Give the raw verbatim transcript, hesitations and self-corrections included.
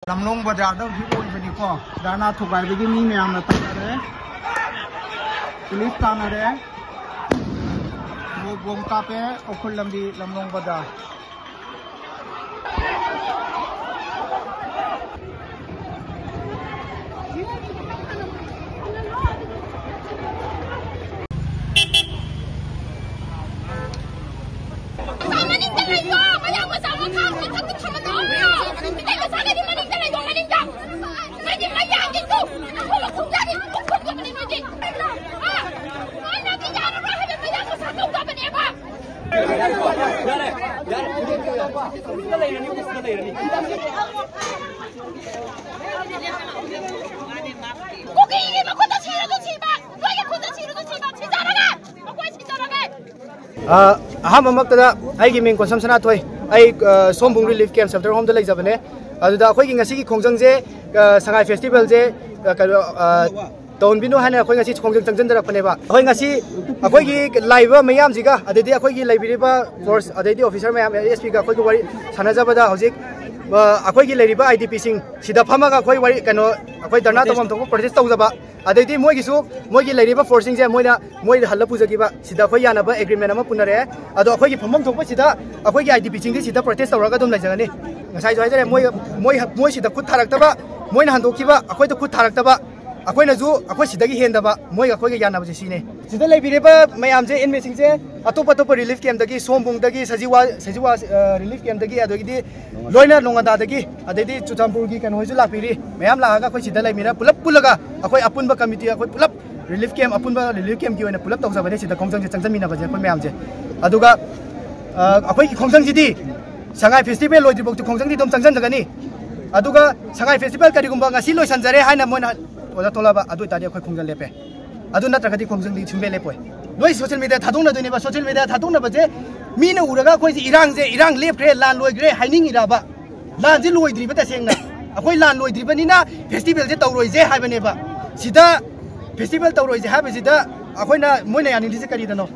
ꯂꯝꯂꯣꯡ ꯕꯖꯥꯔꯗ ꯍꯧꯖꯤꯛ ꯑꯣꯏꯕꯅꯤꯀꯣ꯫ ꯙꯔꯅꯥ ꯊꯨꯒꯥꯏꯕꯒꯤ ꯃꯤ ꯃꯌꯥꯝꯅ ꯇꯥꯟꯅꯔꯦ, ꯄꯨꯂꯤꯁ ꯇꯥꯟꯅꯔꯦ꯫ ꯃꯣꯏ ꯕꯣꯝ ꯀꯥꯞꯄꯦ ꯎꯈ꯭ꯔꯨꯜ ꯂꯝꯕꯤ ꯂꯝꯂꯣꯡ ꯕꯖꯥꯔ꯫ ꯀꯨꯀꯤꯒꯤ ꯃꯈꯨꯠꯇ ꯁꯤꯔꯁꯨ ꯁꯤꯕ, ꯅꯣꯏꯒꯤ ꯈꯨꯠꯇ ꯁꯤꯔꯁꯨ ꯁꯤꯕ, ꯁꯤꯖꯔꯒꯦ, ꯃꯈꯣꯏ ꯁꯤꯖꯔꯒꯦ꯫ ꯑ, ꯑꯍꯥꯟꯕꯃꯛꯇꯗ ꯑꯩꯒꯤ ꯃꯤꯡ ꯀꯣꯟꯁꯝ ꯁꯅꯥꯊꯣꯏ꯫ ꯑꯩ, ꯑ, ꯁꯣꯝꯕꯨꯡ ꯔꯤꯂꯤꯐ ꯀꯦꯝꯞ ꯁꯦꯜꯇꯔ ꯍꯣꯝꯗ ꯂꯩꯖꯕꯅꯦ꯫ ꯑꯗꯨꯗ ꯑꯩꯈꯣꯏꯒꯤ ꯉꯁꯤꯒꯤ ꯈꯣꯡꯖꯪꯁꯦ, ꯑ, ꯁꯉꯥꯏ ꯐꯦꯁꯇꯤꯚꯦꯜꯁꯦ, ꯑ, ꯀꯩꯅꯣ, ꯑ, ꯇꯧꯍꯟꯕꯤꯅꯨ ꯍꯥꯏꯅ ꯑꯩꯈꯣꯏ ꯉꯁꯤ ꯈꯣꯡꯖꯪ ꯆꯪꯁꯤꯟꯖꯔꯛꯄꯅꯦꯕ꯫ ꯑꯩꯈꯣꯏ ꯉꯁꯤ ꯑꯩꯈꯣꯏꯒꯤ ꯂꯥꯛꯏꯕ ꯃꯌꯥꯝꯁꯤꯒ, ꯑꯗꯩꯗꯤ ꯑꯩꯈꯣꯏꯒꯤ ꯂꯩꯕꯤꯔꯤꯕ ꯐꯣꯔꯁ, ꯑꯗꯩꯗꯤ ꯑꯣꯐꯤꯁꯥꯔ ꯃꯌꯥꯝ, ꯑꯦꯁ ꯄꯤꯒ ꯑꯩꯈꯣꯏꯒꯤ ꯋꯥꯔꯤ ꯁꯥꯟꯅꯖꯕꯗ ꯍꯧꯖꯤꯛ, ꯑ, ꯑꯩꯈꯣꯏꯒꯤ ꯂꯩꯔꯤꯕ ꯑꯥꯏ ꯗꯤ ꯄꯤꯁꯤꯡ ꯁꯤꯗ ꯐꯝꯃꯒ ꯑꯩꯈꯣꯏ ꯋꯥꯔꯤ, ꯀꯩꯅꯣ, ꯑꯩꯈꯣꯏ ꯙꯔꯅꯥ ꯇꯧꯐꯝ ꯊꯣꯛꯄ ꯄ꯭ꯔꯣꯇꯦꯁ ꯇꯧꯖꯕ, ꯑꯗꯩꯗꯤ ꯃꯣꯏꯒꯤꯁꯨ, ꯃꯣꯏꯒꯤ ꯂꯩꯔꯤꯕ ꯐꯣꯔꯁꯁꯤꯡꯁꯦ ꯃꯣꯏꯅ, ꯃꯣꯏꯗ ꯍꯜꯂ ꯄꯨꯖꯈꯤꯕ, ꯁꯤꯗ ꯑꯩꯈꯣꯏ ꯌꯥꯅꯕ ꯑꯦꯒ꯭ꯔꯤꯃꯦꯟ ꯑꯃ ꯄꯨꯅꯔꯦ꯫ ꯑꯗꯣ ꯑꯩꯈꯣꯏꯒꯤ ꯐꯝꯐꯝ ꯊꯣꯛꯄꯁꯤꯗ ꯑꯩꯈꯣꯏꯒꯤ ꯑꯥꯏ ꯗꯤ ꯄꯤꯁꯤꯡꯗꯤ ꯁꯤꯗ ꯄ꯭ꯔꯣꯇꯦꯁ ꯇꯧꯔꯒ ꯑꯗꯨꯝ ꯂꯩꯖꯒꯅꯤ꯫ ꯉꯁꯥꯏꯁꯨ ꯍꯥꯏꯖꯔꯦ, ꯃꯣꯏ, ꯃꯣꯏ, ꯃꯣꯏ ꯁꯤꯗ ꯈꯨꯠ ꯊꯥꯔꯛꯇꯕ, ꯃꯣꯏꯅ ꯍꯟꯗꯣꯛꯈꯤꯕ, ꯑꯩꯈꯣꯏꯗ ꯈꯨꯠ ꯊꯥꯔꯛꯇꯕ, ꯑꯩꯈꯣꯏꯅꯁꯨ ꯑꯩꯈꯣꯏ ꯁꯤꯗꯒꯤ ꯍꯦꯟꯗꯕ, ꯃꯣꯏꯒ ꯑꯩꯈꯣꯏꯒ ꯌꯥꯅꯕꯁꯦ ꯁꯤꯅꯦ꯫ ꯁꯤꯗ ꯂꯩꯕꯤꯔꯤꯕ ꯃꯌꯥꯝꯁꯦ, ꯏꯟꯃꯦꯠꯁꯤꯡꯁꯦ, ꯑꯇꯣꯞ ꯑꯇꯣꯞꯄ ꯔꯤꯂꯤꯐ ꯀꯦꯝꯞꯇꯒꯤ, ꯁꯣꯝꯕꯨꯡꯗꯒꯤ, ꯁꯖꯤꯋꯥ, ꯁꯖꯤꯋꯥ, ꯑ, ꯔꯤꯂꯤꯐ ꯀꯦꯝꯞꯇꯒꯤ, ꯑꯗꯒꯤꯗꯤ ꯂꯣꯏꯅ ꯅꯣꯡꯉꯥꯟꯗꯥꯗꯒꯤ, ꯑꯗꯩꯗꯤ ꯆꯨꯔꯆꯥꯟꯄꯨꯔꯒꯤ ꯀꯩꯅꯣꯍꯣꯏꯁꯨ ꯂꯥꯛꯄꯤꯔꯤ꯫ ꯃꯌꯥꯝ ꯂꯥꯛꯑꯒ ꯑꯩꯈꯣꯏ ꯁꯤꯗ ꯂꯩꯃꯤꯟꯅ ꯄꯨꯂꯞ ꯄꯨꯜꯂꯒ ꯑꯩꯈꯣꯏ ꯑꯄꯨꯟꯕ ꯀꯃꯤꯇꯤ, ꯑꯩꯈꯣꯏ ꯄꯨꯂꯞ ꯔꯤꯂꯤꯐ ꯀꯦꯝꯞ, ꯑꯄꯨꯟꯕ ꯔꯤꯂꯤꯐ ꯀꯦꯝꯞꯀꯤ ꯑꯣꯏꯅ ꯄꯨꯂꯞ ꯇꯧꯖꯕꯅꯦ ꯁꯤꯗ ꯈꯣꯡꯖꯪꯁꯦ ꯆꯪꯁꯤꯟꯃꯤꯟꯅꯕꯁꯦ ꯑꯩꯈꯣꯏ ꯃꯌꯥꯝꯁꯦ꯫ ꯑꯗꯨꯒ, ꯑ, ꯑꯩꯈꯣꯏꯒꯤ ꯈꯣꯡꯖꯪꯁꯤꯗꯤ ꯁꯉꯥꯏ ꯐꯦꯁꯇꯤꯚꯦꯜ ꯂꯣꯏꯗ꯭ꯔꯤꯐꯥꯎꯗꯤ ꯈꯣꯡꯖꯪꯗꯤ ꯑꯗꯨꯝ ꯆꯪꯁꯤꯟꯖꯒꯅꯤ꯫ ꯑꯗꯨꯒ ꯁꯉꯥꯏ ꯐꯦꯁꯇꯤꯚꯦꯜ ꯀꯔꯤꯒꯨꯝꯕ ꯉꯁꯤ ꯂꯣꯏꯁꯤꯟꯖꯔꯦ ꯍꯥꯏꯅ ꯃꯣꯏꯅ ꯑꯣꯖꯥ ꯊꯣꯛꯂꯛꯑꯕ, ꯑꯗꯨ ꯑꯣꯏꯇꯥꯔꯗꯤ ꯑꯩꯈꯣꯏ ꯈꯣꯡꯖꯪ ꯂꯦꯞꯄꯦ꯫ ꯑꯗꯨ ꯅꯠꯇ꯭ꯔꯒꯗꯤ ꯈꯣꯡꯖꯪꯗꯤ ꯁꯨꯡꯂꯦꯞ ꯂꯦꯞꯄꯣꯏ꯫ ꯂꯣꯏ ꯁꯣꯁꯤꯌꯦꯜ ꯃꯦꯗꯤꯌꯥ ꯊꯥꯗꯣꯛꯅꯗꯣꯏꯅꯦꯕ꯫ ꯁꯣꯁꯤꯌꯦꯜ ꯃꯦꯗꯤꯌꯥ ꯊꯥꯗꯣꯛꯅꯕꯁꯦ ꯃꯤꯅ ꯎꯔꯒ ꯑꯩꯈꯣꯏꯁꯦ ꯏꯔꯥꯡꯁꯦ, ꯏꯔꯥꯡ ꯂꯦꯞꯈ꯭ꯔꯦ, ꯂꯥꯟ ꯂꯣꯏꯈ꯭ꯔꯦ ꯍꯥꯏꯅꯤꯡꯉꯤꯔꯕ? ꯂꯥꯟꯁꯦ ꯂꯣꯏꯗ꯭ꯔꯤꯕ ꯇꯁꯦꯡꯅ꯫ ꯑꯩꯈꯣꯏ ꯂꯥꯟ ꯂꯣꯏꯗ꯭ꯔꯤꯕꯅꯤꯅ ꯐꯦꯁꯇꯤꯚꯦꯜꯁꯦ ꯇꯧꯔꯣꯏꯁꯦ ꯍꯥꯏꯕꯅꯦꯕ꯫ ꯁꯤꯗ ꯐꯦꯁꯇꯤꯚꯦꯜ ꯇꯧꯔꯣꯏꯁꯦ ꯍꯥꯏꯕꯁꯤꯗ ꯑꯩꯈꯣꯏꯅ, ꯃꯣꯏꯅ ꯌꯥꯅꯤꯡꯗ꯭ꯔꯤꯁꯦ ꯀꯔꯤꯗꯅꯣ?